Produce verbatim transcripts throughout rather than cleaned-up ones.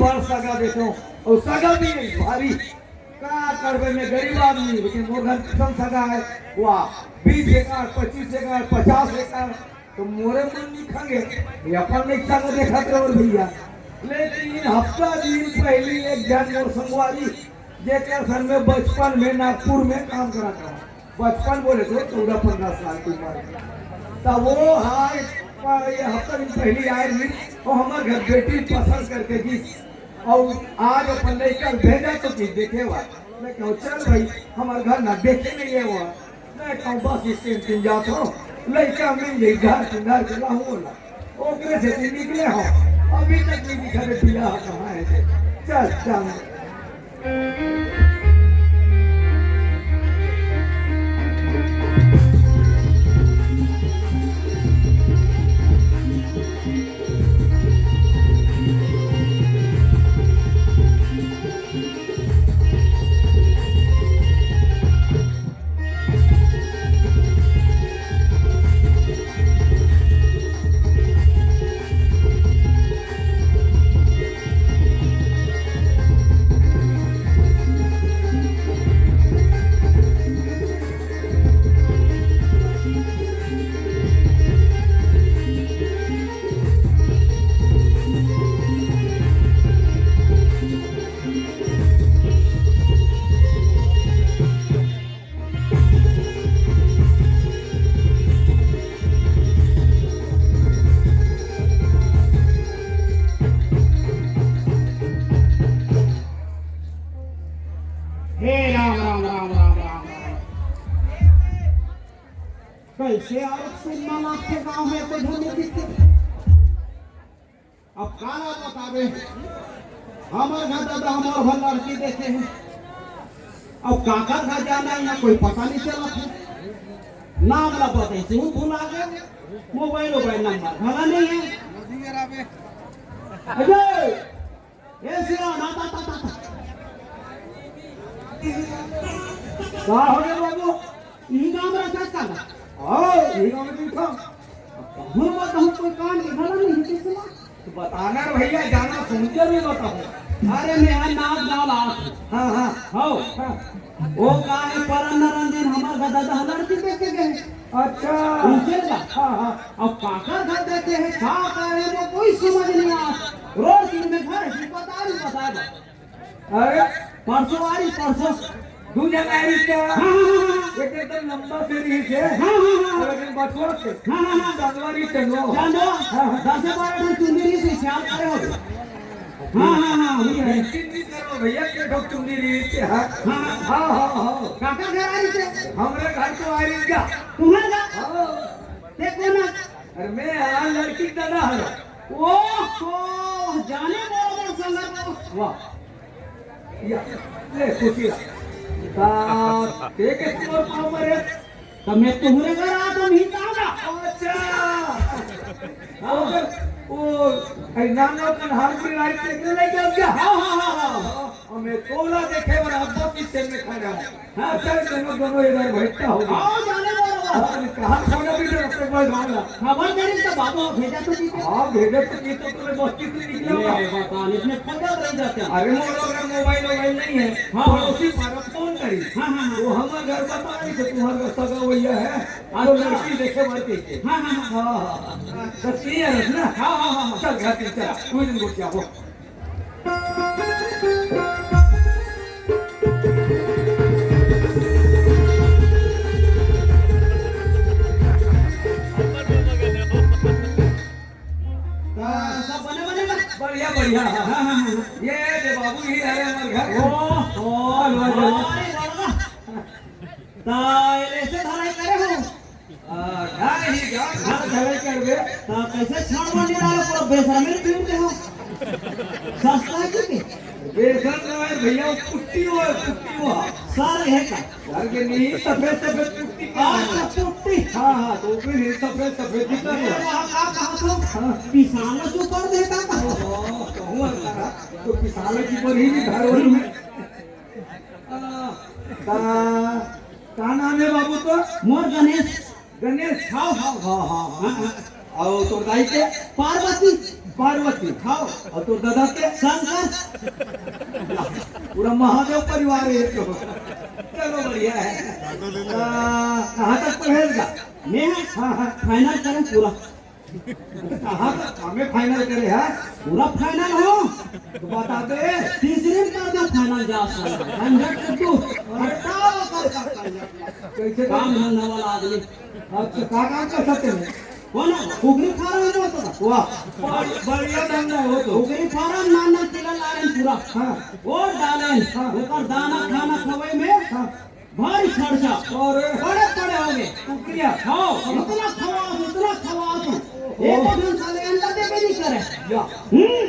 पर सगा देथों, अउ सगा भी नहीं भारी। का करबे, मैं गरीब आदमी, लेकिन मोर घर कम सगा है, वाह, बीस एकड़, पच्चीस एकड़, पचास एकड़, तो मोरे मन नहीं खंगे, ये अपन नहीं सगा देखत रहो भैया। लेकिन हफ्ता दिन पहली एक जन मोर संगवारी, जेकर संग में बचपन में नागपुर में काम करत रहा, बचपन बोले तो चौदह पन्द्रह साल की उम्र। तब वो आए, पर ये हफ्ता दिन पहली आए भी, और हमारे घर बेटी पसंद करके जी, और आज अपन लइका भेजा तो कि देखे हुआ। मैं कहूँ, "चल भाई, हमारे घर ना देखे नहीं है वो।" मैं कहूँ, "बस इससे तीन जात हो, लइका मिल जाई, घर के घर के लाहू वाला।" ओकरे से भी निकले हो, अभी तक नहीं दिखा रे, बियाह कहाँ है से? चल, चल। हे राम, राम, राम, राम, राम, राम। कैसे औरत सुनना लागथे गाँव में, कोई ढंग नहीं दिखते। अब काला बतावे, हमर घर दादा हमर घर लड़की देखे हे। अब काकर घर जाना हे, यहाँ कोई पता नहीं चलत हे। नाम ला बताइस, वो भुला गए। मोबाइल, मोबाइल नंबर घला नहीं हे। अजय, ए सिया, ना, ता, ता, ता, ता। का हो गया बाबू? इही गाँव में रहता का? हाँ, इही गाँव में रहता। हम बताऊँ, कोई काम के भला नहीं है, किसी ना? तो बताना रे भैया, जाना सुन के भी बताओ। अरे, मैं हर नाच गाँव ला। हाँ, हाँ। हो। हाँ। वो का है, परन नरन दिन हमार घर दादा लड़की देख के गए। अच्छा। उनके ला। हाँ, हाँ। अब काकर घर देखे हैं, का करे, वो कोई समझ नहीं आ। रोज दिन में घर है, पता नहीं, पता नहीं। अरे, परसों आ रही, परसों। दू झन आ रही क्या? हाँ, हाँ, हाँ, हाँ। एक एकदम लंबा से रही से। हाँ, हाँ, हाँ। और एक बचवा से। हाँ, हाँ, हाँ। चंदवा रही, चंदवा। चंदवा। हाँ, हाँ। दस से बारह ठन चुंदी रही से, ख्याल करे हो। हाँ, हाँ, हाँ, वही है। चिंता नहीं करो भैया, के ठोक चुंदी रही से, हाँ। हाँ, हाँ। हाँ, हाँ, हाँ। काकर घर आ रही से? हमरे घर तो आ रही क्या? तुम्हारे घर? हाँ। देखो ना। अरे मैं आ लड़की के दादा हरो। ओहो, जाने बरोबर संगत। वाह। या, ले, खुशी रहा। ता, ते के तोर पाँव मरे? तो मैं तुम्हरे घर आ, तुम ही तागा। अच्छा। हाँ। ओ, ओ, ऐ नाम नाम कन्हार की लाइट लेके ले जाओ क्या? हाँ, हाँ, हाँ, हाँ। हमें तोला देखे बर अब्बा की से में खड़ा है। हाँ, चल, दोनों, दोनों इधर बैठता होगा। हाँ, जाने वाला। हाँ, कहाँ खोला भी तो रस्ते पर गाँव ला। खबर करी तो बाबू भेजा तो नहीं। हाँ, भेजा तो नहीं तो तूने बस्ती से निकला ये हुआ। बात आने इसमें खोजा रह जाते हैं। अरे, मोर लोग ना मोबाइल, मोबाइल नहीं है। हाँ, हाँ। पड़ोसी पारा फोन करी। हाँ, हाँ, हाँ। वो हमारे घर बता रही थी, तुम्हारा सगा भैया है। तो अच्छा। लड़की देखे बर के। हाँ, हाँ, हाँ। हाँ, हाँ, हाँ। तो ये है ना? हाँ, हाँ, हाँ, हाँ। चल, घर पे चल। कोई दिन को क्या हो? हाँ, सब बने बने ना? बढ़िया, बढ़िया। हाँ, हाँ, हाँ, हाँ। ये दे बाबू, ये हरे हमारे घर। ओ, ओ, वाह, वाह, वाह। ता ऐसे धराई करे हो? आ, ढाई ही गांठ हाथ धरे करबे। ता कैसे छाड़ मार डालो, पूरा बेसर में पीट दे हो। सस्ता है कि नहीं? बेसन ना है भैया, वो पुट्टी वो है, पुट्टी वो। सर है का? सर के नहीं, सफेद सफेद पुट्टी का है। अच्छा, पुट्टी। हाँ, हाँ, तो भी नहीं, सफेद सफेद दिखता ये है। वहाँ का कहा तो हाँ। पिसाला जो कर देता था। ओहो, तो हुआ था, तो पिसाला की पर ही नहीं घर वाली में। आ, का, का नाम है बाबू तो? मोर गणेश। गणेश, हाँ, हाँ, हाँ, हाँ, हाँ। हाँ, हाँ। और तोर दाई के? पार्वती। पार्वती। हाँ। अउ तोर ददा के? शंकर। पूरा महादेव परिवार हे तो। चलो, बढ़िया हे। आ, कहाँ तक पढ़े हस गा? मैं? हाँ, हाँ। फाइनल करेंव पूरा। कहाँ तक? हमें फाइनल करे हे? पूरा फाइनल हो। तो बता दे। तीसरे में कर देंव फाइनल, जा साला। झंझट से तू हटाओ कर, कर, कर। कैसे काम धंधा वाला आदमी। अच्छा, का काम कर सकते हैं? कौन हे? कुकरी फार्म हे तो। वाह, बड़-, बढ़िया धंधा हे वो तो। कुकरी फार्म, नान नान चिल्ला लारेन पूरा। हाँ। वोट डालेन। हाँ। ओकर दाना खाना खवई में हाँ। भारी खर्चा। अरे। बड़े बड़े होगे। कुकरिया। हाँ, इतना खवात हँव, इतना खवात हँव। ओहो। एक ठन साले अंडा देबे नहीं करे। या। हम्म।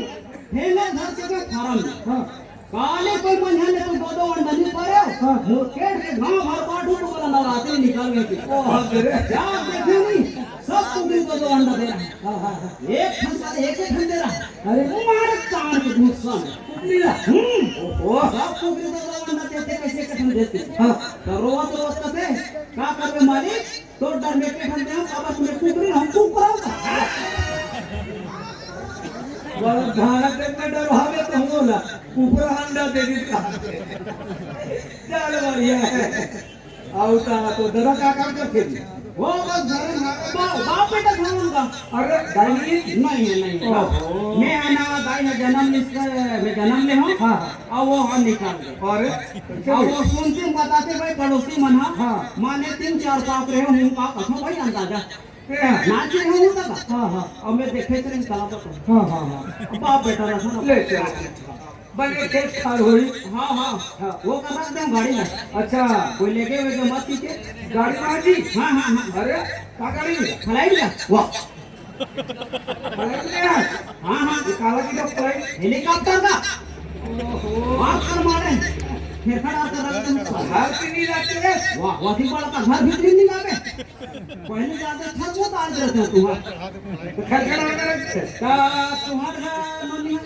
ठेंगा धर के फार्म में। हाँ। काले कोई मंझा ले तो दो दो अंडा नहीं पारे। हाँ। मुकेट के गांव भर बांटू तो बोला नवरात्रि निकल गई थी। ओ, हाँ, रे। जा देखे नहीं, सब कुकरी दो दो अंडा दे रहा है। हाँ, हाँ, हाँ। एक ठन साले एक ठन दे रहा है। अरे। मारे कान के घुस्सा में। कुकरी ला। हम्म। ओहो। सब कुकरी दो दो अंडा देते, कैसे एक ठन देते। हाँ। तो रोवत रोवत कथे, का करबे मालिक? तोर डर में के हम देव, अब मैं कुकरी, हम कुकरा। बड़ा धारा के डर हवे तो हम बोला, कुकरा अंडा दे दी का। चल बढ़िया हे। अउ ता तो ददा का काम करथे जी? वो बस घर में बा-, बाप बेटा था उनका। अरे, दाई नहीं? नहीं है, नहीं है। ओहो। मैं हे ना, दाई हे जनम लिस-, मैं जनम ले हँव। हाँ, हाँ। अउ वो ह निकल गे। अरे, कैसे अब भाई? वो सुनते बताते भाई पड़ोसी मन ह, हाँ। माने तीन चार पाप रहे हूँ, का कथों भाई अंदाजा। ए। नाचे हूँ तब। हाँ, हाँ। अब मैं देखे तेरे तालाब को। हाँ, हाँ, हाँ। अब बाप बेटा रहा था ना। ले चल। बने खेत खार होई। हाँ, हाँ। हाँ। वो कहाँ से हम गाड़ी में? अच्छा। कोई लेके हुए जो मत पीछे। गाड़ी में जी? हाँ, हाँ, हाँ। अरे, का गाड़ी में? फलाई लिया। वाह। अरे यार। हाँ, हाँ। ये काला की तो फ्लाइट। हेलीकॉप्टर का। ओहो। मार कर मारे। फेर खड़ा कर रहा तुम। घर से नहीं लाते रे। वाह, वाह, ठीक वाला का घर भीतरी नहीं लावे। पहले जाते था वो तो आज रहते हो तुम। तो खड़खड़ा कर रखते। का तुम्हारा मम्मी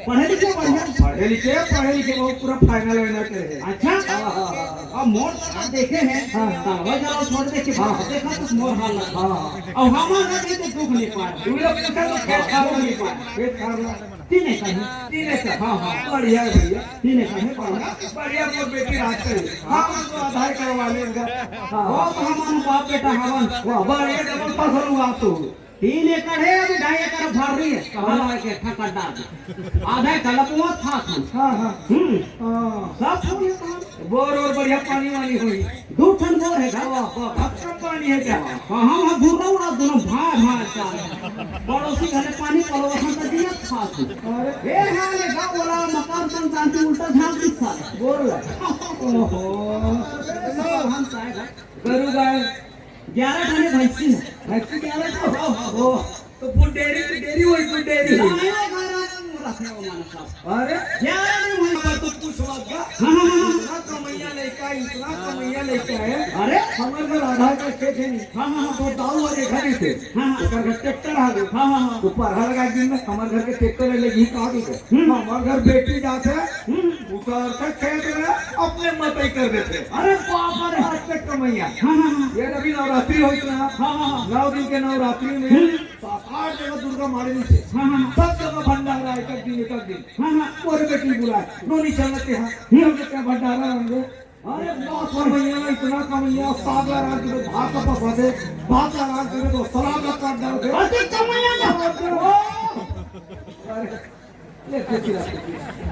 पढ़े लिखे बढ़िया? पढ़े लिखे, पढ़े लिखे, वो पूरा फाइनल वाइनल करे हैं। अच्छा? हाँ, हाँ, हाँ, हाँ। अब मोर तो देखे हैं। हाँ। तो वही जरा छोड़ दे के हाँ। देखा तो मोर हाल लगा। हाँ, हाँ। अब हमारा भी तो दुख नहीं पाए। तू लोग पूछा तो क्या हाँ, दुख नहीं पाए। एक काम ना। तीन एकड़ है। तीन एकड़। हाँ, हाँ। बढ़िया है भैया। तीन एकड़ है, बढ़िया। बढ़िया, मोर बेटी राज करे। हाँ, तो आधार करवा लेगा। हाँ। वो तो हमारा बाप बेटा हवन। वाह, बढ़िया, डबल पास हो आप तो। तीन एकड़ है, अभी ढाई एकड़ भर रही है। कहाँ हाँ। लाके ठक्कर डाल दे। आधा एकड़ लपुआ था था। हाँ, हाँ। हम्म। हाँ। सब फूल है तो। बोर और बढ़िया पानी वानी हुई। दो ठन बोर है घर। वाह, वाह, बहुत कम पानी है क्या? हाँ, हम हाँ, घूर रहा हूँ, दोनों भाई, भाई साहब। पड़ोसी घर में पानी पड़ोसन का दिया था था। अरे। ए, हाँ, ले, गाँव वाला मकान तन शांति उल्टा झाँक दी था। बोल। ओहो। हम साहब। गरु गाय। ग्यारह ठने भैंसी हे। भैंसी ग्यारह ठो? हो, हो, हो। तो फुल डेयरी, फुल डेयरी होई, फुल डेयरी होई। नहीं, नहीं, नहीं, नहीं, नहीं, रखने को माना साहब। अरे? ग्यारह नहीं होई। पर तो पूछ मत का। हाँ, हाँ, हाँ। इतना कमैया लइका, इतना कमैया लइका हे। अरे? हमर घर आधा एकड़ खेत हे नहीं। हाँ, हाँ, हाँ। तो दाऊ वाले घर ही थे। हाँ, हाँ। ओकर घर ट्रैक्टर आ गए। हाँ, हाँ, हाँ। तो पढ़ा लगा दिन में हमर घर के ट्रैक्टर ले लेगी, कहाँ गई? हम्म। हमर घर बेटी जाते। हम्म। उतार के खेत में अपने मतई कर देते। अरे बाप रे। आज तक कमैया। हाँ, हाँ, हाँ। ये अभी नवरात्रि होई ना। हाँ, हाँ, हाँ। नौ दिन के नवरात्रि में हम्म। सात आठ जगह दुर्गा मारे नीचे। हाँ, हाँ, हाँ। सब जगह भंडारा, एक एक दिन, एक एक दिन। हाँ, हाँ। और बेटी बुलाए, नोनी चलते हैं। हम्म। चलते हैं भंडारा रंगो। अरे बाप रे। कमैया, इतना कमैया, साग ला रांध के भात का पसा दे, भात ला रांध के तो सलाद ला काट डाल दे। अरे कमैया ना। अरे। ले, ले, ले, ले।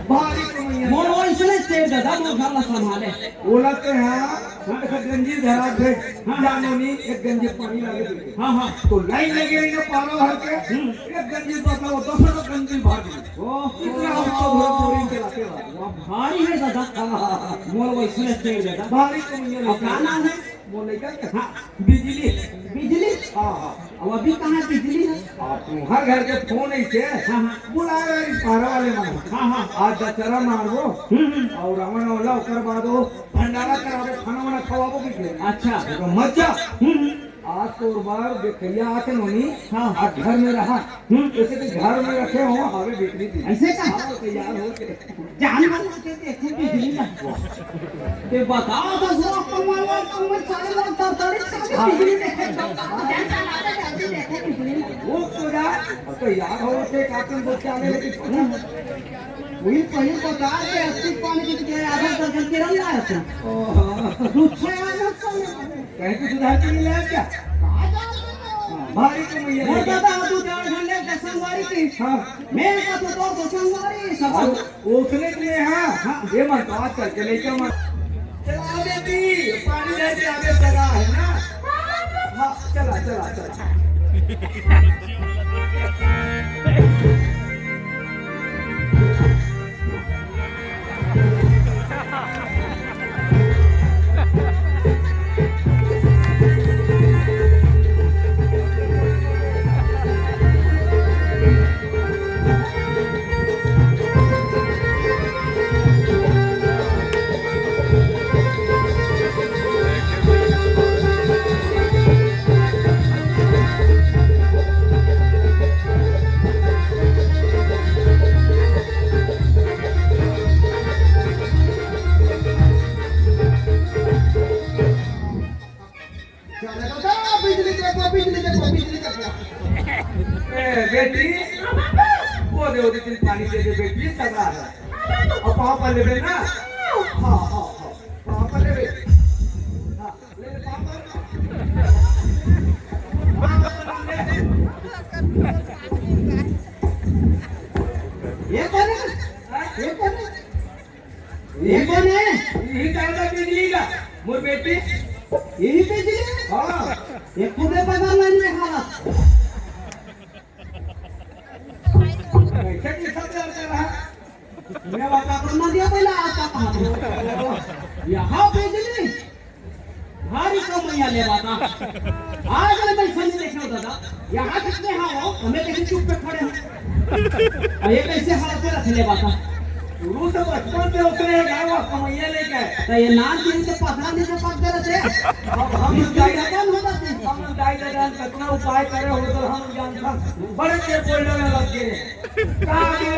भारी कमैया। मोर वइसने तेज दादा, मोर घर ला संभाले। बोलते हैं, हाँ। एक गंजी धरा भेज, हाँ। जानो नहीं, एक गंजी पानी लाके दे। हाँ, हाँ। तो लाइन लगे रही ना पारा भर के, हम्म। एक गंजी बदला, वो दूसरा गंजी भर दी। ओहो। इतना हम तो भरा बोरिंग चलाते हैं। वाह, भारी है दादा। हाँ, हाँ, हाँ। मोर वइसने तेज दादा। भारी कमैया अब का लइका। नाम है? मोर लइका के? हाँ। बिजली। बिजली? हाँ, हाँ। अब अभी कहाँ बिजली है? आ, तुम्हार घर के फोन ऐसे हाँ, हाँ। बुलाए रहे पारा वाले मन। हाँ, हाँ। आज दशहरा मारबो हम्म, हम्म। और रावण वाला, ओकर बाद वो भंडारा कराबो, खाना वाना खवाबो भी के। अच्छा। तो मत जा। हम्म, हम्म। आज तोर बर देखैया आके नोनी, हाँ। आज घर में रहा। हम्म। जैसे कि घर में रखे हो, हवे बिक्री थी। ऐसे का? हाँ, तैयार हो के। जान वाला के देखो बिजली ना। ते बताओ तो, सो अपन वाला, अपन में सारे लोग तरतरी से हाँ। बिजली देखे, तो जान चला के जल्दी देखो बिजली ना। वो तो यार, अब तो यार हो के काटन बोल के आने लगी। वही पहले तो कार के अस्सी पानी की जगह आधा दर्जन के रंग लाया था। ओहो। दूसरे आधा कहीं कुछ उधार तो नहीं लाया क्या? हाँ, भारी कमैया वो लेके। दादा, तू चार घंटे के संगवारी की। हाँ। मैं का तो दो को संगवारी, सब हाँ। ओखले तुम्हें, हाँ, हाँ। ये मत, आजकल के लइका मत। चला बेटी, पानी लेके आवे, सगा है ना? हाँ, चला, चला, चला। चलो तो, बिजली देखो, बिजली देखो, बिजली देखो। ए, बेटी, वो दे, वो दे, तेरी पानी दे दे, बेटी, सगा है। अब पाँव पर लेबे ना? हाँ, हाँ, हाँ, पाँव पर लेबे। हाँ, ले ले, पाँव पर। पाँव पर ले ले। ये कौन है? हाँ? ये कौन है? ये कौन है? यही दादा बिजली का, मोर बेटी। यही बिजली? हाँ। ये खुदे बगल में नहीं हालत। कैसे कैसा प्यार कर रहा? मैं बता तो ना दिया पहला, आपका कहा था। यहाँ बिजली भारी कमैया ले रहा था। आज मैं सही देखा दादा, यहाँ कितने हाँ हो, हमें कैसे चुप पे खड़े हो? और ये कैसे हाथ पे रख ले बाता? शुरू से बचपन से उतरे हैं, क्या हुआ, कमैया लेके आए। तो ये नाम के नीचे पकड़ा नहीं से पक गए थे। अब हम ये लोग जाए, खत्म होता थे। हम लोग जाए, जाए, जाए, कितना उपाय करे हो तो हम लोग जानता। बड़े के बोलने में लग गए। का आगे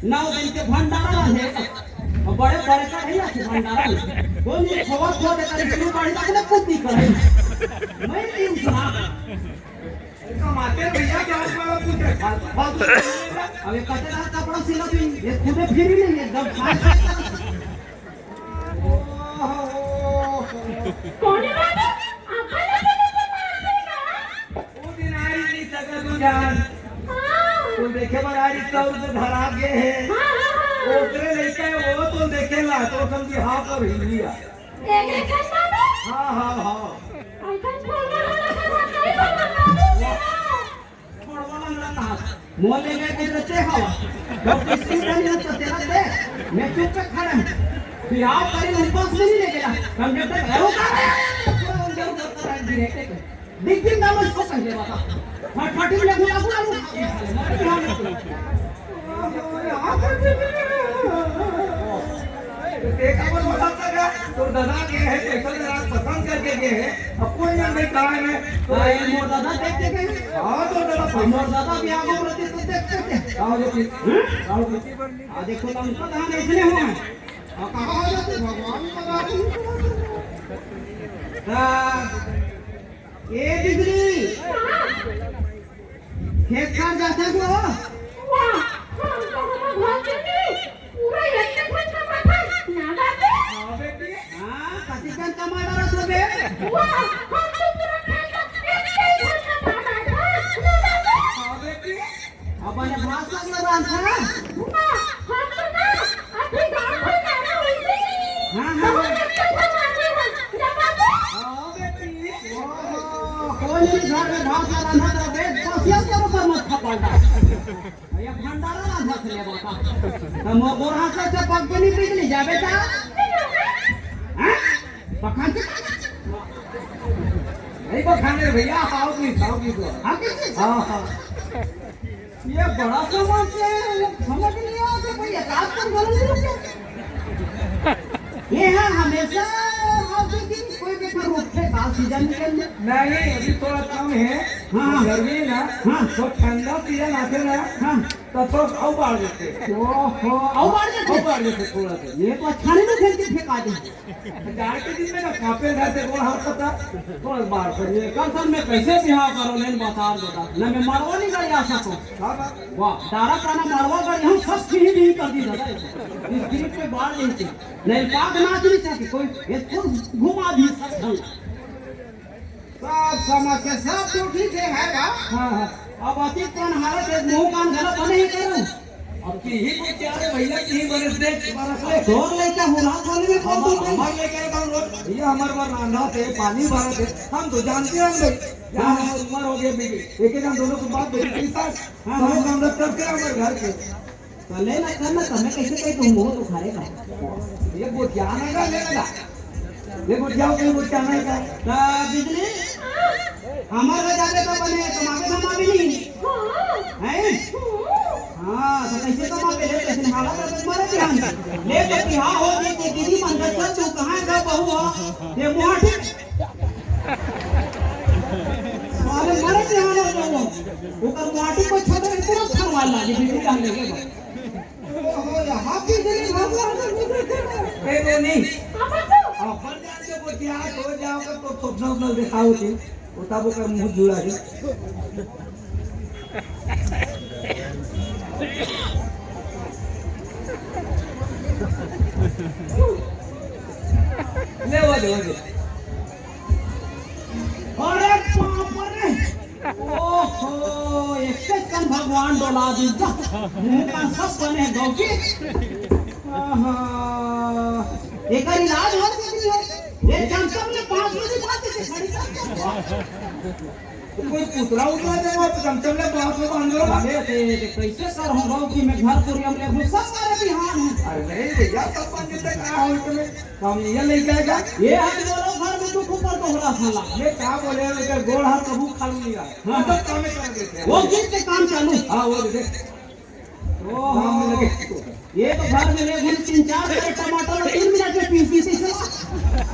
नौ दिन के भंडारा है। अब बड़े बड़े का है ना भंडारा। वो नहीं खबर खो देता है, शुरू बाड़ी तक ना कुछ नहीं करे। मैं नहीं सुना। कमाते भैया, क्या वाला कुछ है? फालतू, फालतू। अब ये कचरा कपड़ा सिला भी, ये खुदे फ्री नहीं है, एकदम खास। कौन है बाबू? आंखा लगे लगे मार देगा। वो दिन आ रही थी सगा दू जान। हाँ। वो देखे बर आ रही तो उसे धरा गए हैं। हाँ, हाँ, हाँ। ओकरे लइका है, वो तो देखे ला, तो समझी हाँ पर हिल लिया। देखे खन बाबू? हाँ, हाँ, हाँ। ऐसा छोड़ना वाला का भाषा ही बोलना बाबू। छोड़वा मंगला कहा। मोले गए के देते हो। जब किसकी धनी हो तो तेरा दे। मैं चुप पे खड़ा हूँ। फिर आओ करीब ऊपर से नहीं ले गया। कंडक्टर है वो कहाँ है? पूरा उनके उधर कर रहा है गिरे के। दिख दिन ना मुझको पहले बता। फटफटी में लगू लगू लगू। तो देखा वो थोड़ा सा क्या? तो दादा के है, कैसा दादा पसंद करके गए हैं। अब कोई ना नहीं कहा है, तो हाँ, ये मोर दादा देख के गए। हाँ, तो दादा पसंद। मोर दादा भी आगो रहते तो देखते थे। आओ देखिए। हम्म? आओ देखिए। आ देखो, लंका धाम ऐसने हुआ है। और कहाँ हो जाते भगवान का बात नहीं। हाँ। ए बिजली, खेत खार जाथे तो? वाह, हम तो हमर घर के नहीं, पूरा एक एक घंटा माथा ना बाबू। हाँ बेटी। हाँ, कतिकन कमा डारत हो बे? वाह, हम तो पूरा खेत का एक एक घंटा माथा ना बाबू। हाँ बेटी। अब बने भात साग लगा था। वाह, हम तो ना, अभी गाँव में जाना हुई थी। हाँ, हाँ, तो हम हाँ। एक तो भगवान ने हम जमा दे। हाँ, बेटी। ओहो, कोई नहीं घर में भात ना रांधा था, बे, बस ये क्या ऊपर मत खपाता। ये भंडारा रांधा से ले बाबा। तो मो गोरहा से, से पग पे नहीं बिजली जा बेटा। हाँ? पखान के? नहीं पखाने भैया, आओ नहीं, आओ नहीं तो। हाँ, किसी? हाँ, हाँ। ये बड़ा समस्या है, समझ नहीं आता कोई एकाध पर गलत हो गया। ये हाँ, हमेशा आपके दिन कोई भी पर रुकते का सीजन के अंदर। नहीं, अभी थोड़ा कम है। हाँ। गर्मी ना, हाँ। तो ठंडा सीजन आते ना। हाँ। तब तो अउ बाढ़ देथे। ओहो, अउ बाढ़ देथे? अउ बाढ़ देथे थोड़ा सा। ये तो अच्छा नहीं ना, फेंक के फेंका दे। जाए के दिन में ना कांपे घर से गोड़ हाथ पता, थोड़ा बाढ़ पड़ जाए। कल सन में कैसे बिहाव करो, लेन बता दो। ना मैं मड़वा नहीं गई आ सको। हाँ, हाँ। वाह, डारा काना मड़वा गई, हम सब चीज भी कर दी दादा। इस ग्रिप पे बाढ़ नहीं थी। नहीं, पाक नाच नहीं सकती कोई, ये खुद घुमा भी सकता। सब समझ के सब तो ठीक है, है बा? हाँ, हाँ। अब अति कौन हालत है, मुंह कान गलत बने ही करूँ। अब की ही को क्या रे भैया, की ही बरस दे, बरस ले। तोर लइका हो रहा, बोले में कौन हम, तू हमार लइका है, हम लोग, भैया, हमार बार रांधा थे, पानी भरा थे, हम तो जानते हैं हम भाई। यहाँ हमारी उम्र हो गई, बीबी। एक एक हम दोनों को बात बेटी के साथ, हाँ, दोनों हाँ। काम रख करके हमारे घर के। तो ले ना, कर ना, तमे कैसे कही तुम मुंह तो खा रहे भाई। ये गोटियाना का ले लगा। ये गोटियाओ, कोई गोटियाना का। तो बिजली, हमारे जाते तो बने, कमावे धमावे नहीं। हैं? हाँ, तो कैसे कमावे ले, कैसे हालत है तुम्हारे ध्यान। ले तो बिहाव हो गई, ते दीदी मन का चल, तू कहाँ का बहू हो? ये मुहाटी। साले मरे के हाल हो जाओ। ओकर माटी को छोटे पूरा खरवा लागे, बिजली डाल लेगे बस। ओहो, यहाँ पे इतने भगवान को नहीं देखे। ए, नहीं। अपन जान के गोटिया हो जाओगे तो थोपना उतना दिखाओ थी। वो तब ओकर मुंह जुड़ा है। ले, वो दे, वो दे। अरे बाप रे! ओहो, एक एक कन भगवान डोला दी। मुंह कान सब बने हैं गौकी। आहा, एकर इलाज हो सकती है। ये चमचम में पाँच बजे बात है, खड़ी कर दे। तो कोई पुतला उतला दे, वो चमचम में बाँस में बाँध दो। अरे, दे, दे, कैसे कर हम गौकी में घर पूरी हम ले, सब सारे बिहान हैं। अरे नहीं भैया, सब बन जते, का हो इसमें? काम ये ले जाएगा। ये हाथ बोलो, घर में तू फूकर दोहरा साला। ये क्या बोले, इधर गोड़ हाथ कबू खा लिया। हाँ। मतलब काम में कर देते हैं। वो किस पे काम चालू? हाँ, वो दे। ओहो। काम में लगे। ये तो घर में ले घुस तीन चार किलो टमाटर और तीन मिनट में पीस दी थी साला।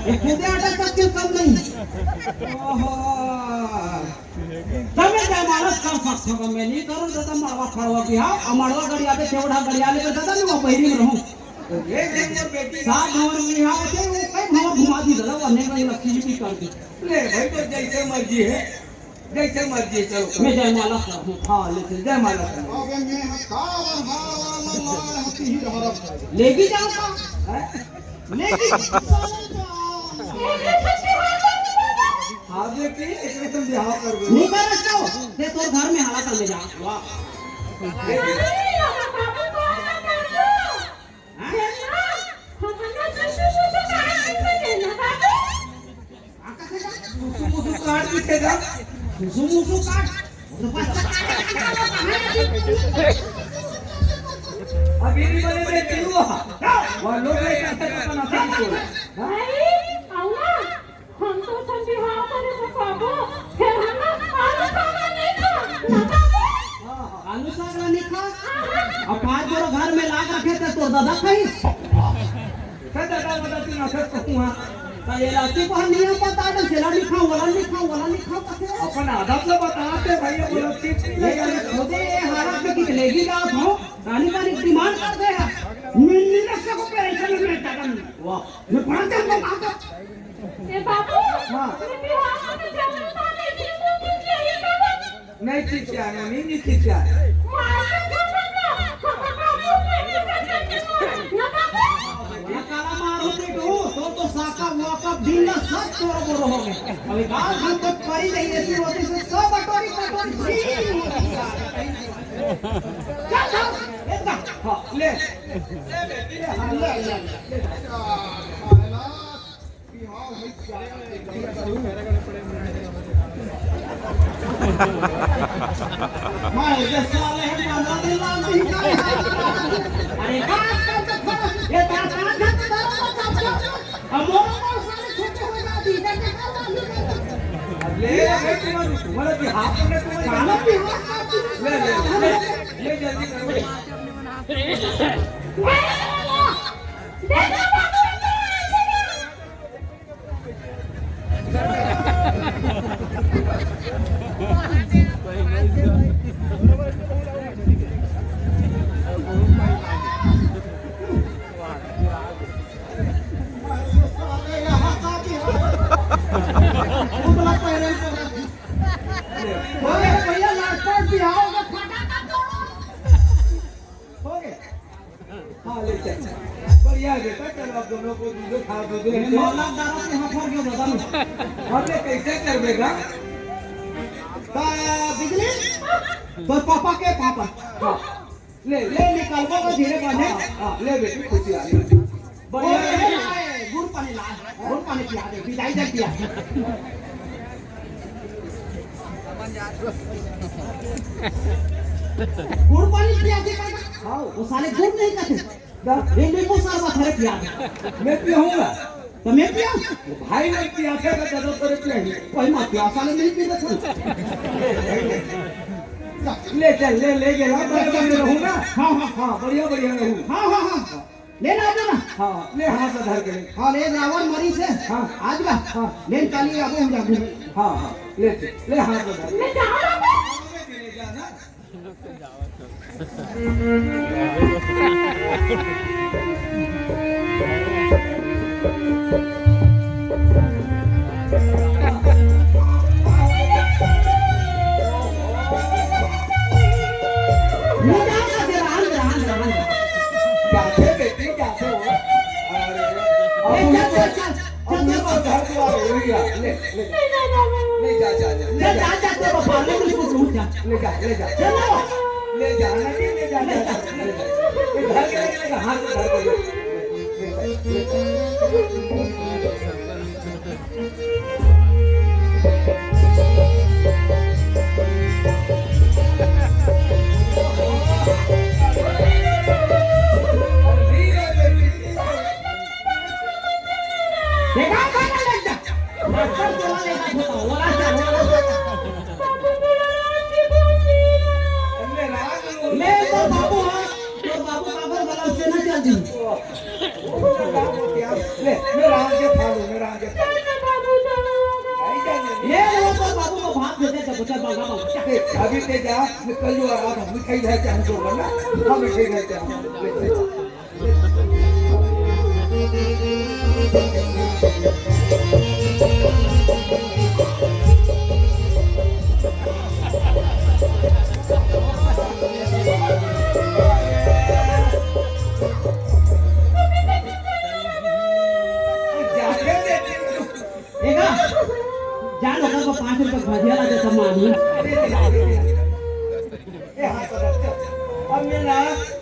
ये खुदे आटा तक के कम नहीं। ओहो। तब मैं जयमाला कर सकता हूँ, मैं नहीं करूँ, दादा, मड़वा फड़वा बिहाव, और मड़वा गड़िया दे, चौड़ा गड़िया ले, दादा, मैं वो बहरी में रहूँ। तो ये जब वो बेटी सात भंवर में यहाँ आते, वो कई भंवर घुमा दी, दादा, वो नहीं, नहीं, लक्ष्मी जी कर दी। ले भाई, तो जैसे मर्जी है, जैसे मर्जी है, चलो। मैं जयमाला कर दूँ। हाँ, ले चल, जयमाला कर। अबे मैं हकावर हावा ला ला हती ही हरफ। ले भी जाओ का? हैं? ले भी जाओ। हाँ, बेटी, एक मिनट तुम बिहाव कर दो। नहीं कर सकते हो। ये तो घर में हालत में जा। वाह। हाँ? मुसु मुसु काट दिखे जा। मुसु मुसु काट। अभी नहीं बने थे, क्यों हुआ? वह लोग नहीं करते, तो अपना सही बोला। भाई, आओ ना। हम तो संधि भाव करे से पाबो, फिर हम ना आलू साग नहीं खा, ना पाबो। आलू साग नहीं खा? अब पाँच बोरा घर में लाग रखे थे, तो दादा खाई। फिर दादा, दादा, तू ना फिर कहूँ, हाँ। तो ये लाती को हम नहीं पता, तो सेला नहीं खाऊँ, वाला नहीं खाऊँ, वाला नहीं खाऊँ, तो फिर अपन आदत से बताते भाई, ये बोलो, ठीक नहीं ये लगे। खुदे ये हालत में कितने की बात हो, रानी पानी डिमांड कर दे है। मिलनी रस्ते को परेशान में दादा। वाह। मैं पढ़ा था, मैं कहा था। ए बाबू, हाँ। मैं बिहार में जाऊँ तो नहीं, नहीं, नहीं, नहीं, नहीं, नहीं। नहीं खींचा है, नहीं, नहीं खींचा है। मार के छोड़ दो। ना बाबू। ना काला मार हो बेटू, तो, तो साका वाका बिंदा सब तोड़ बोरो हो गए। अबे गाल हम तो परी नहीं, ऐसी होती से सब बटोरी, बटोरी, छी। चल, चल, एक बार। हाँ, ले। ले, ले, ले, ले। मैं जैसे वाले हैं, ज्यादा दिन लाल नहीं खाए। अरे, बात कर तो थोड़ा, ये बात कर तो थोड़ा, बात कर। अब मोरो को सारे छोटे हो जाती है, जैसे कर रहा है। अब ले, ले, तुम्हारे, तुम्हारे बिहार में तुम्हारे चालक भी हो। ले, ले, ले, ले जल्दी करो। हाँ, ले चल। बढ़िया है बेटा, चलो आप दोनों को दीजिए, खा दीजिए। मैं मौला दादा के हाथ भर गया दादा। अरे कैसे कर बेटा? ता बिजली, तो पापा के पापा। हाँ। ले, ले निकालबो का धीरे बांधे। हाँ, हाँ, ले बेटी, खुशी आ गई। बढ़िया और है। ये लाए, गुड़ पानी लाए, गुड़ पानी पिया दे, विदाई दे पिया। गुड़ पानी पिया दे, हाँ। वो साले गुड़ नहीं खाते। क्या? ये नींबू शरबत है, पिया दे। मैं पीऊंगा। तो मैं पिया? भाई, मैं पिया के मैं जरूरत करे पिया ही। कोई मत पिया, साले नहीं पी रहे थे। ले चल, ले, ले गया, बढ़िया, बढ़िया रहूंगा। हाँ, हाँ, हाँ, बढ़िया, बढ़िया रहूंगा। हाँ, हाँ, हाँ। ले ना, आ जा ना। हाँ, ले हाथ में धर के ले। हाँ, ले रावण मरी से। हाँ। आज बा। हाँ। ले काली आबो हम जाबो। हाँ, हाँ, ले, ले हाथ में धर के। ले जा ना। जाथे बेटी, जाथे हो। अरे, ए, चल, चल, चल, चल, अब चल, तो चल। घर दुआर हो गया। ले, ले। नहीं, नहीं, नहीं, नहीं। ले जा, जा, जा, ले चल, जा। जा, जा, चल, बाबा, ले, ले, ले, ले, जा। ले जा, ले जा। चल, बाबा। ले जा, नहीं, ले जा, ले जा, जा। ले जा। ले जा, ले जा, ले जा, हाथ में धर के ले। ले जा, ले जा। ले तो बाबू, हाँ, तो बाबू का घर वाला से ना चल दी। ले, मेरा आगे फालू, मेरा आगे फालू। नहीं जाने। ये वो तो बाबू को भाग देते थे, बच्चा बाबा, बाबा। ए, अभी ते जा, मैं कल जो आ रहा था, मिठाई लेके आऊँ जो बना, हाँ, मिठाई लेके आऊँ। ए ना, जा ना, ओकर पाँच रुपया भजिया ला दे, सब मानी। ए, हाँ, तो रख दे। अब मैं ना,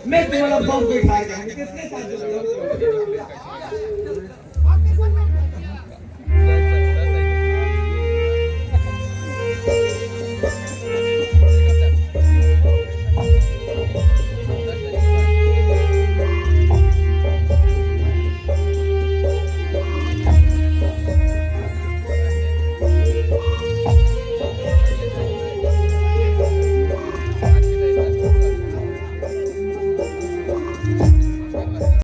मैं तुम्हारा बहुत बैठा है, किसके साथ?